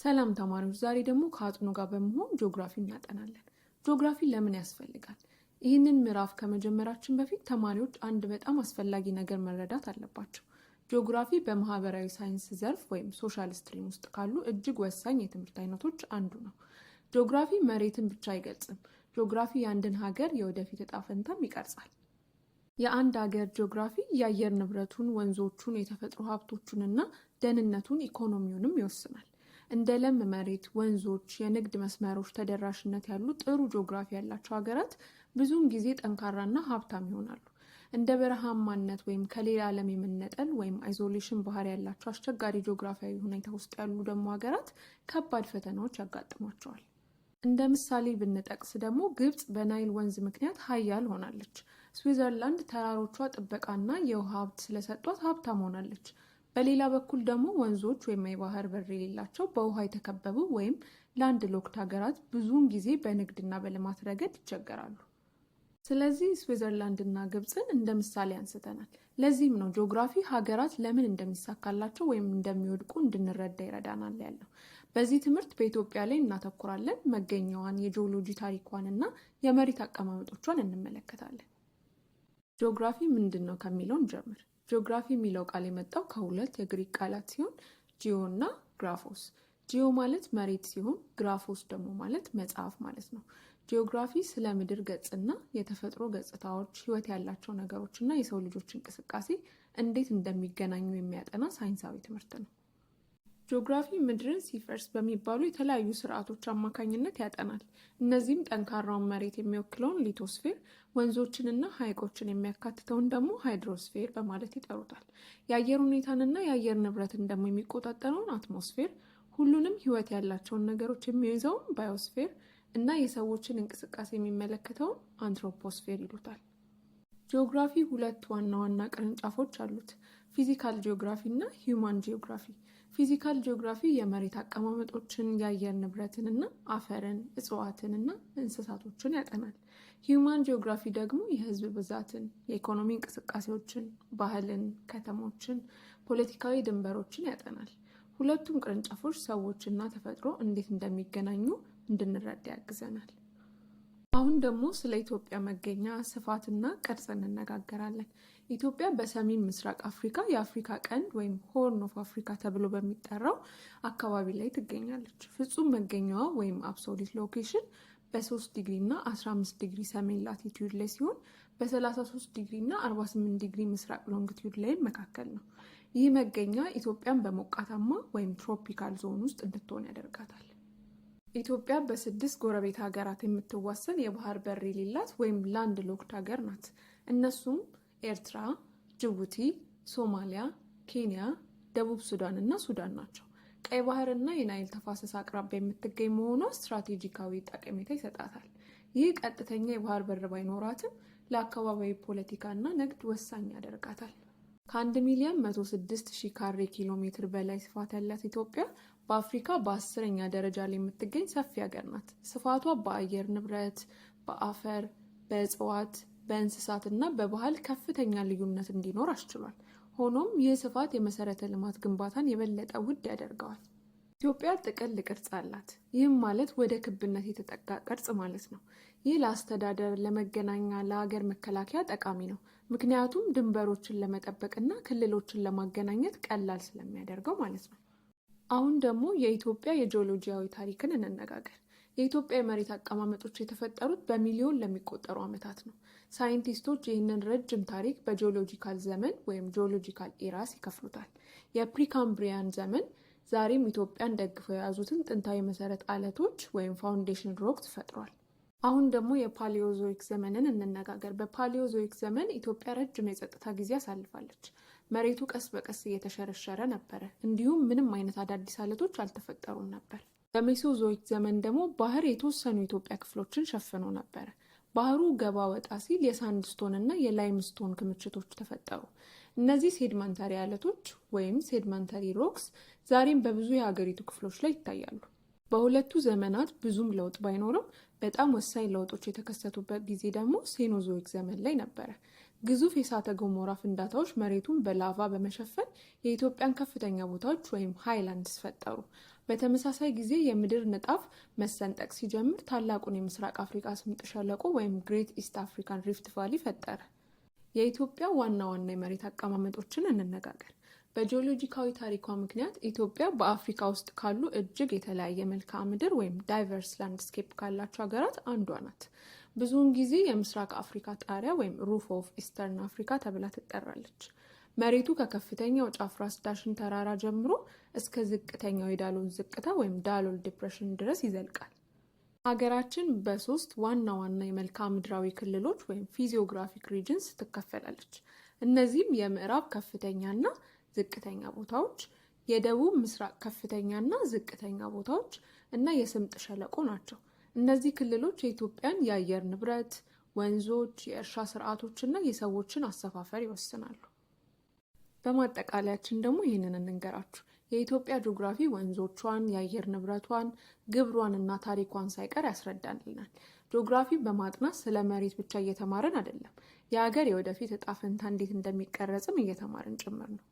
ሰላም ተማሪዎች፣ ዛሬ ደግሞ ከአጥኑ ጋር በመሆን ጂኦግራፊ እናጠናለን። ጂኦግራፊ ለምን ያስፈልጋል? ይህንን ምዕራፍ ከመጀመራችን በፊት ተማሪዎች አንድ በጣም አስፈላጊ ነገር መረዳት አለባቸው። ጂኦግራፊ በማህበራዊ ሳይንስ ዘርፍ ወይም social stream ውስጥ ካሉ እጅግ ወሳኝ የትምህርት አይነቶች አንዱ ነው። ጂኦግራፊ መሬትን ብቻ አይገልጽም። ጂኦግራፊ የአንድን ሀገር የወደፊት እጣ ፈንታም ይቀርጻል። የአንድ ሀገር ጂኦግራፊ የአየር ንብረቱን፣ ወንዞቹን፣ የተፈጥሮ ሀብቶቹንና ደህንነቱን፣ ኢኮኖሚውንም ይወስናል። እንደ ለም መሬት፣ ወንዞች፣ የንግድ መስመሮች ተደራሽነት ያሉ ጥሩ ጂኦግራፊ ያላቸው ሀገራት ብዙውን ጊዜ ጠንካራና ሀብታም ይሆናሉ። እንደ በረሃማነት ወይም ከሌላ ዓለም የመነጠል ወይም isolation ባህሪ ያላቸው አስቸጋሪ ጂኦግራፊያዊ ሁኔታ ውስጥ ያሉ ደግሞ ሀገራት ከባድ ፈተናዎች ያጋጥሟቸዋል። እንደ ምሳሌ ብንጠቅስ ደግሞ ግብጽ በናይል ወንዝ ምክንያት ሀያል ሆናለች። ስዊዘርላንድ ተራሮቿ ጥበቃና የውሃ ሀብት ስለሰጧት ሀብታም ሆናለች። በሌላ በኩል ደግሞ ወንዞች ወይም የባህር በር የሌላቸው በውሃ የተከበቡ ወይም land locked ሀገራት ብዙውን ጊዜ በንግድና በልማት ረገድ ይቸገራሉ። ስለዚህ ስዊዘርላንድ እና ግብፅን እንደ ምሳሌ አንስተናል። ለዚህም ነው ጂኦግራፊ ሀገራት ለምን እንደሚሳካላቸው ወይም እንደሚወድቁ እንድንረዳ ይረዳናል ያለው። በዚህ ትምህርት በኢትዮጵያ ላይ እናተኩራለን። መገኛዋን፣ የጂኦሎጂ ታሪኳን እና የመሬት አቀማመጦቿን እንመለከታለን። ጂኦግራፊ ምንድን ነው ከሚለው እንጀምር። ጂኦግራፊ የሚለው ቃል የመጣው ከሁለት የግሪክ ቃላት ሲሆን ጂኦ እና ግራፎስ። ጂኦ ማለት መሬት ሲሆን ግራፎስ ደግሞ ማለት መጽሐፍ ማለት ነው። ጂኦግራፊ ስለ ምድር ገጽና የተፈጥሮ ገጽታዎች፣ ሕይወት ያላቸው ነገሮች እና የሰው ልጆች እንቅስቃሴ እንዴት እንደሚገናኙ የሚያጠና ሳይንሳዊ ትምህርት ነው። ጂኦግራፊ ምድርን spheres በሚባሉ የተለያዩ ስርዓቶች አማካኝነት ያጠናል። እነዚህም ጠንካራውን መሬት የሚወክለውን lithosphere፣ ወንዞችንና ሐይቆችን የሚያካትተውን ደግሞ hydrosphere በማለት ይጠሩታል። የአየር ሁኔታንና የአየር ንብረትን ደግሞ የሚቆጣጠረውን atmosphere፣ ሁሉንም ሕይወት ያላቸውን ነገሮች የሚይዘውን biosphere እና የሰዎችን እንቅስቃሴ የሚመለከተውን anthroposphere ይሉታል። ጂኦግራፊ ሁለት ዋና ዋና ቅርንጫፎች አሉት፣ physical geography እና human geography። Physical geography የመሬት አቀማመጦችን፣ የአየር ንብረትን እና አፈርን፣ እጽዋትን እና እንስሳቶችን ያጠናል። Human geography ደግሞ የህዝብ ብዛትን፣ የኢኮኖሚ እንቅስቃሴዎችን፣ ባህልን፣ ከተሞችን፣ ፖለቲካዊ ድንበሮችን ያጠናል። ሁለቱም ቅርንጫፎች ሰዎችና ተፈጥሮ እንዴት እንደሚገናኙ እንድንረዳ ያግዘናል። አሁን ደግሞ ስለ ኢትዮጵያ መገኛ ስፋትና ቅርጽ እንነጋገራለን። ኢትዮጵያ በሰሜን ምስራቅ አፍሪካ የአፍሪካ ቀንድ ወይም Horn of Africa ተብሎ በሚጠራው አካባቢ ላይ ትገኛለች። ፍጹም መገኛዋ ወይም absolute location በ3 ዲግሪ እና 15 ዲግሪ ሰሜን latitude ላይ ሲሆን በ33 ዲግሪ እና 48 ዲግሪ ምስራቅ longitude ላይ መካከል ነው። ይህ መገኛ ኢትዮጵያን በሞቃታማ ወይም tropical zone ውስጥ እንድትሆን ያደርጋታል። ኢትዮጵያ በስድስት ጎረቤት ሀገራት የምትዋሰን የባህር በር የሌላት ወይም land locked ሀገር ናት። እነሱም ኤርትራ፣ ጅቡቲ፣ ሶማሊያ፣ ኬንያ፣ ደቡብ ሱዳን እና ሱዳን ናቸው። ቀይ ባህርና የናይል ተፋሰስ አቅራቢያ የምትገኝ መሆኗ ስትራቴጂካዊ ጠቀሜታ ይሰጣታል። ይህ ቀጥተኛ የባህር በር ባይኖራትም ለአካባቢያዊ ፖለቲካ እና ንግድ ወሳኝ ያደርጋታል። ከ1,106,000 ካሬ ኪሎ ሜትር በላይ ስፋት ያላት ኢትዮጵያ በአፍሪካ በ10ኛ ደረጃ ላይ የምትገኝ ሰፊ ሀገር ናት። ስፋቷ በአየር ንብረት፣ በአፈር፣ በእጽዋት፣ በእንስሳት እና በባህል ከፍተኛ ልዩነት እንዲኖር አስችሏል። ሆኖም ይህ ስፋት የመሰረተ ልማት ግንባታን የበለጠ ውድ ያደርገዋል። ኢትዮጵያ ጥቅል ቅርጽ አላት። ይህም ማለት ወደ ክብነት የተጠጋ ቅርጽ ማለት ነው። ይህ ለአስተዳደር፣ ለመገናኛ፣ ለሀገር መከላከያ ጠቃሚ ነው። ምክንያቱም ድንበሮችን ለመጠበቅና ክልሎችን ለማገናኘት ቀላል ስለሚያደርገው ማለት ነው። አሁን ደግሞ የኢትዮጵያ የጂኦሎጂያዊ ታሪክን እንነጋገር። የኢትዮጵያ የመሬት አቀማመጦች የተፈጠሩት በሚሊዮን ለሚቆጠሩ ዓመታት ነው። ሳይንቲስቶች ይህንን ረጅም ታሪክ በ geological ዘመን ወይም geological eras ይከፍሉታል። የ Precambrian ዘመን ዛሬም ኢትዮጵያን ደግፈው የያዙትን ጥንታዊ መሰረት አለቶች ወይም foundation rocks ፈጥሯል። አሁን ደግሞ የ Paleozoic ዘመንን እንነጋገር። በ Paleozoic ዘመን ኢትዮጵያ ረጅም የጸጥታ ጊዜ አሳልፋለች። መሬቱ ቀስ በቀስ እየተሸረሸረ ነበረ። እንዲሁም ምንም አይነት አዳዲስ አለቶች አልተፈጠሩም ነበር። በ Mesozoic ዘመን ደግሞ ባህር የተወሰኑ የኢትዮጵያ ክፍሎችን ሸፍኖ ነበረ። ባህሩ ገባ ወጣ ሲል የ sandstone እና የ limestone ክምችቶች ተፈጠሩ። እነዚህ sedimentary አለቶች ወይም sedimentary rocks ዛሬም በብዙ የሀገሪቱ ክፍሎች ላይ ይታያሉ። በሁለቱ ዘመናት ብዙም ለውጥ ባይኖርም በጣም ወሳኝ ለውጦች የተከሰቱበት ጊዜ ደግሞ Cenozoic ዘመን ላይ ነበረ። ግዙፍ የእሳተ ገሞራ ፍንዳታዎች መሬቱን በላቫ በመሸፈን የኢትዮጵያን ከፍተኛ ቦታዎች ወይም highlands ፈጠሩ። በተመሳሳይ ጊዜ የምድር ንጣፍ መሰንጠቅ ሲጀምር ታላቁን የምስራቅ አፍሪካ ስምጥ ሸለቆ ወይም Great East African Rift Valley ፈጠረ። የኢትዮጵያ ዋና ዋና የመሬት አቀማመጦችን እንነጋገር። በጂኦሎጂካዊ ታሪኳ ምክንያት ኢትዮጵያ በአፍሪካ ውስጥ ካሉ እጅግ የተለያየ መልክዓ ምድር ወይም diverse landscape ካላቸው ሀገራት አንዷ ናት። ብዙውን ጊዜ የምስራቅ አፍሪካ ጣሪያ ወይም Roof of Eastern Africa ተብላ ትጠራለች። መሬቱ ከከፍተኛው ጫፍ ራስ ዳሽን ተራራ ጀምሮ እስከ ዝቅተኛው የዳሎል ዝቅታ ወይም ዳሎል Depression ድረስ ይዘልቃል። ሀገራችን በሶስት ዋና ዋና የመልክዓ ምድራዊ ክልሎች ወይም physiographic regions ትከፈላለች። እነዚህም የምዕራብ ከፍተኛና ዝቅተኛ ቦታዎች፣ የደቡብ ምስራቅ ከፍተኛና ዝቅተኛ ቦታዎች እና የስምጥ ሸለቆ ናቸው። እነዚህ ክልሎች የኢትዮጵያን የአየር ንብረት፣ ወንዞች፣ የእርሻ ስርዓቶች እና የሰዎችን አሰፋፈር ይወስናሉ። በማጠቃለያችን ደግሞ ይህንን እንንገራችሁ። የኢትዮጵያ ጂኦግራፊ ወንዞቿን፣ የአየር ንብረቷን፣ ግብሯን እና ታሪኳን ሳይቀር ያስረዳልናል። ጂኦግራፊ በማጥናት ስለ መሬት ብቻ እየተማርን አይደለም፣ የሀገር የወደፊት እጣ ፈንታ እንዴት እንደሚቀረጽም እየተማርን ጭምር ነው።